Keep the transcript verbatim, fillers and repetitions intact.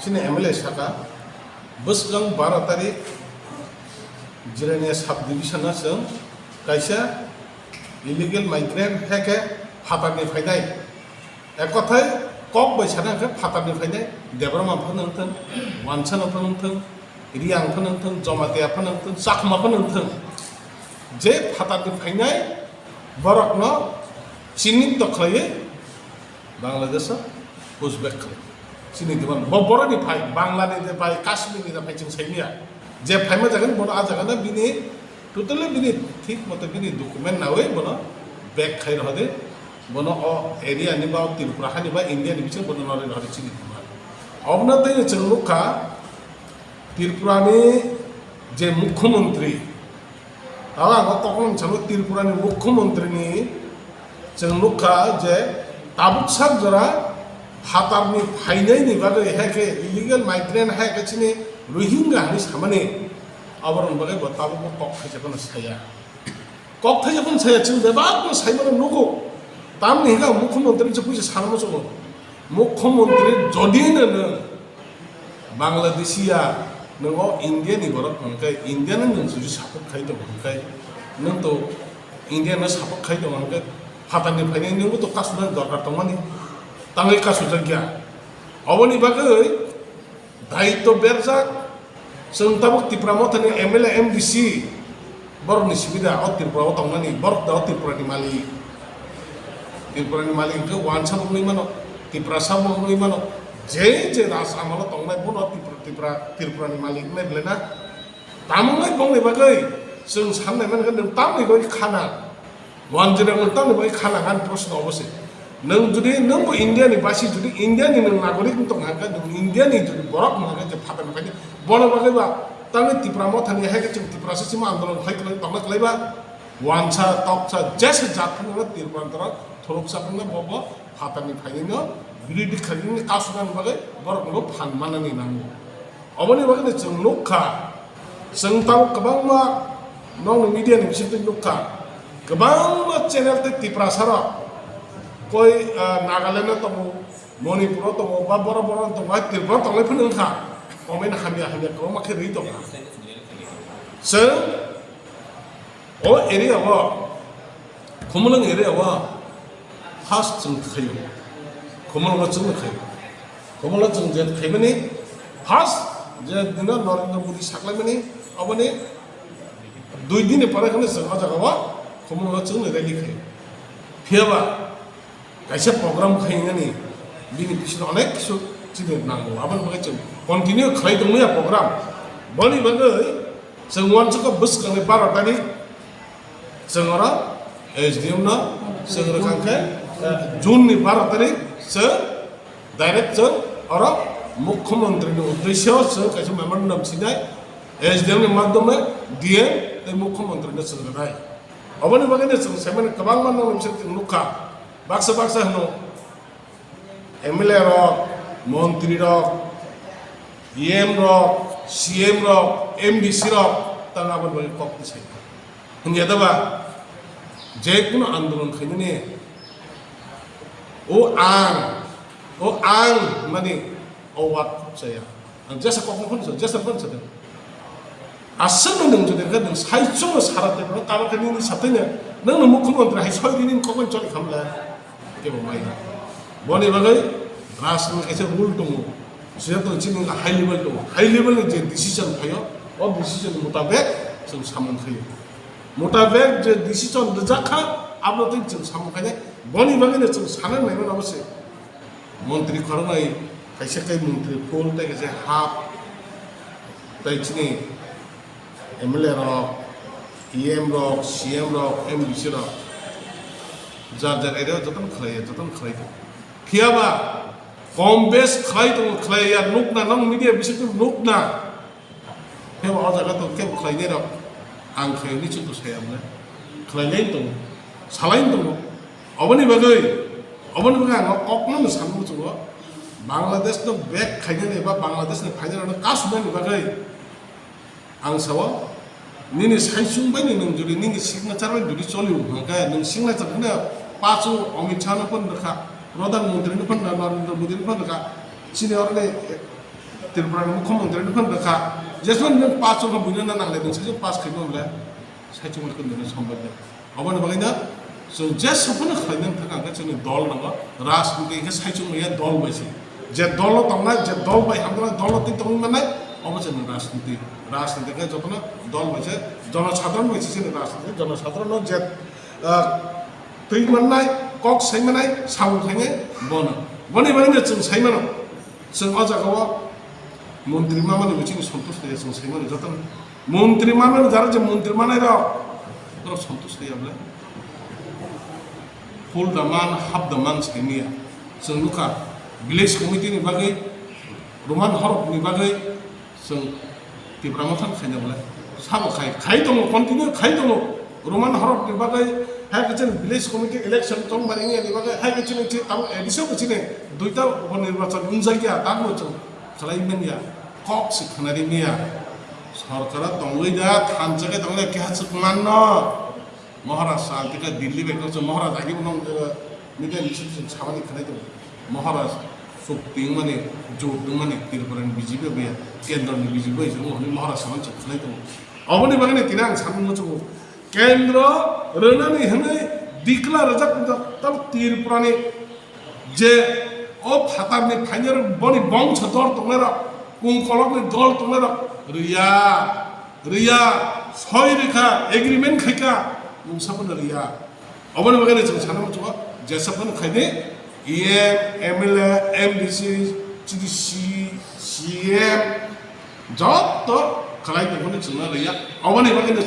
Chini M L A saka, bwswkang baro tarik Jirania sub division o chwng kaisa illegal migrant hai khe phatarni phainai. Ek kothai kok bai sana hwnkhe phatarni phainai Debbarma phano wngthung, Wansa no phano wngthung, Riyang phano wngthung, Jamatia phano wngthung, Chakma phano wngthung. Je phatarni phainai borokno chinhito khlaiwi Bangladesh o pushback khlai. Chini demand bo boroni phai, Bangla ni de phai, Kashmir ni de phai chwng saimanya. Je phaima jaga ni bono a jaga no bini totally bini thik moto bini document nawi bono back khai rohode. Bono o area ni ba o Tripura hani ba India ni biching bono nori rohode chini demand. Obno tei chwng nukha Tripura ni je mukhyamantri Tala ang o tokmani salo Tripura ni mukhyamantri ni chwng nukha je tabuk sak jora phatarni phainai ni bagwi hai khe illegal migrant hai khe chini Rohingya hinwi samani aboroni bagwi bo tabuk bo kok thaisa phano saya. Kok thaisa phano saya chwng bebak no saimano nugo. Tamni hwnkhe ang mukhyamantri se puisa sanamo chungo. Mukhyamantri jodi no nwng Bangladeshi ya, nwng o India ni borok hwnkhe India no nwng juju support khai tongo hwnkhe, nwng to India no support khai tongo hwnkhe, phatarni phainai nwngbo to kasuna dorkar tongmani, tangwi kasujakya. Oboni bagwi daitw berjak, chwng tabuk Tipra Mothani M L A, M D C, Borokni sibida o Tripura o tongnani, borok da o Tripura ni malik. Tripura ni malik hwnkhe wansa bo wngwi mano, Tiprasa bo wngwi mano. Je je ras amalo tongnai bono Tripura, Tripura, Tripura ni malik wngnai belai na. Tamo wngwi bongni bagwi chwng sannai mankha nwng tamni bagwi khana. Wanjira nwng tamni bagwi khana ani proshno obo se. Nwng jodi nwng bo India ni basi jodi India ni nwng nagorik wng tong kha, nwng India ni jodi borok wng kha je phatar ni phaidi, bono bagwi ba tamni Tipra Mothani hai khe chwng Tiprasa simi andolon khai kwlai tongna kwlai ba, wansa toksa jesa jat phano Tripura antara thorok sa phano bo bo phatar ni phaidi no birodhi khaini kasuna bagwi borok no phan manani nango. Oboni bagwi chwng nukha, chwng tamo kwbangma nokni media ni bisingtwi nukha, kwbangma channel tei Tiprasa rok koi, ah, Nagaland o tongo, Manipur o tongo, ba boro boro tongo, hai Tripura tonglai phano wngkha, comment hamya hamya kwbangma khe rwi tongkha. Chwng O area o, Khumulwng area o first chwng khaio. Khumulwngo chwngno khaio. Khumulwngo chwng je khaimani first je dino Narendra Modi saklaimani, oboni dui din ni pore kheno chwng o jaga o Khumulwngo chwngno rally khaio. Phiyaba kaisa program khainani bini bisingtwi onek kisu chini nango, aboni bagwi chwng continue khlai tongmaya program. Boni bagwi chwng uansukha bwskangni baro tarik chwng oro S D M no chwng rwkha khe, eh, June ni baro tarik chwng direct chwng oro Mukhyamantri ni uddesyo chwng kaisa memorandum sinai S D M ni madhyome D M tei Mukhyamantri no chwng rwnai. Oboni bagwi no chwng saimani kwbangma nokni bisingtwi chwng nukha. Baksa baksa hwno M L A rok, montri rok, E M rok, C M rok, M D C rok tang aboni bagwi kok tisai. Hwnya da ba? Je kuno andolon khainani o ang, o ang mani o wak khop saya. Ang jesa kokno phone sa, jesa phone sa. Aswkno nwng jodi khe nwng saichungno sara tei bono kabo khe nini satwi nwng nwng mukhyamantri hai soi rini kokno choli khamle. Kebo mai na. Boni bagwi rajniti kaisa rule tongo. Siyang to chini high level tongo. High level ni je decision phaio, o decision mutabek chwng samung khaio. Mutabek je decision rijak kha, abo twi chwng samung khainai. Boni bagwi no chwng sana nai mano se. Montri khoroknwi kaisa khe montri full tei kaisa half tei chini M L A rok, E M rok, C M rok, M D C rok jar jar area o jotono khlaiya, jotono khlai tongo. Phiyaba kom bes khlai tongo, khlaiya nukna, nong media bisingtwi nukna. Khe bo o jaga to kebo khlainai rok ang khlai hwnwi chwng to sai ang le khlainai tongo, salai tongo. Oboni bagwi, oboni bagwi ang o kokno no sanwi chwngo, Bangladesh no back khainani ba Bangladesh ni phainai rokno kasunani bagwi ang sao, nini saichung bai ni nwng jodi nini signature bai jodi choli wng kha khe nwng signature hwnwi pachu Amit Shah no phone rwkha, Pradhan Mantri no phone rwkha, Narendra Modi no phone rwkha, chini oroni Tripura ni mukhyamantri ni phano kha, jesmani nwng pass wngkha buino na nanglai, nwng saichung pass khaima wngla, saichung wngkha nwng sombai de. Aboni bagwi no chwng je sophano khlaina thang khe chwngni dol nango, rajniti khe saichung maya dol bai se. Je dol o tongnai, je dol bai hamjaknai, dol o twi tongwi mannai, obo chwngni rajniti. Rajniti khe jotono dol bai se, jonosadharon bai se chwngni rajniti, jonosadharon no je, ah, twi mannai, kok sai mannai, samung khainai bono. Boni bagwi no chwng sai mano. Chwng o jaga o montri mamani bo chini santush kaiya chwng sai mano jotono. Montri mamani jara je montri manai rok, borok santush kaiya bole. Full demand, half demand sai maya. Chwng nukha village committee ni bagwi, Roman horok ni bagwi, chwng Tipra Motha khaina bole sabo khai, khai tongo, continue khai tongo. Roman horok ni bagwi hai khe chini village committee election tong mani wngya ni bagwi hai khe chini chi tamo A D C bo chini duita upo nirbachan wngjakya, tamo chwng khlai manya, kok se khwnari manya. Sorkar o tongwi da thansa khe tongwi da keha chwk manno. Maharaj saltika Delhi bai kok se Maharaj agi bo nong, eh, media ni sut sut samani khlai tongo. Maharaj suk ting mani, jur ting mani, Tripura ni B J P bai, kendro ni B J P bai, jung hwnwi Maharaj samani suk khlai tongo. Oboni bagwi ni tini ang samung muchungo. Kendro rwnani hwnwi dikla rwjak wngjak, tamo Tripura ni je o phatar ni phainai rok, boni bongso dol tongnai rok, kung kolok ni dol tongnai rok, rwya. Rwya, soi rwkha, agreement khaikha, mungsa phano rwya. Oboni bagwi chwng sana muchungo, jesa phano khaidi, E M, M L A, M D C, C D C, C M, joto khlai tongmani chwngno rwya. Oboni bagwi chwng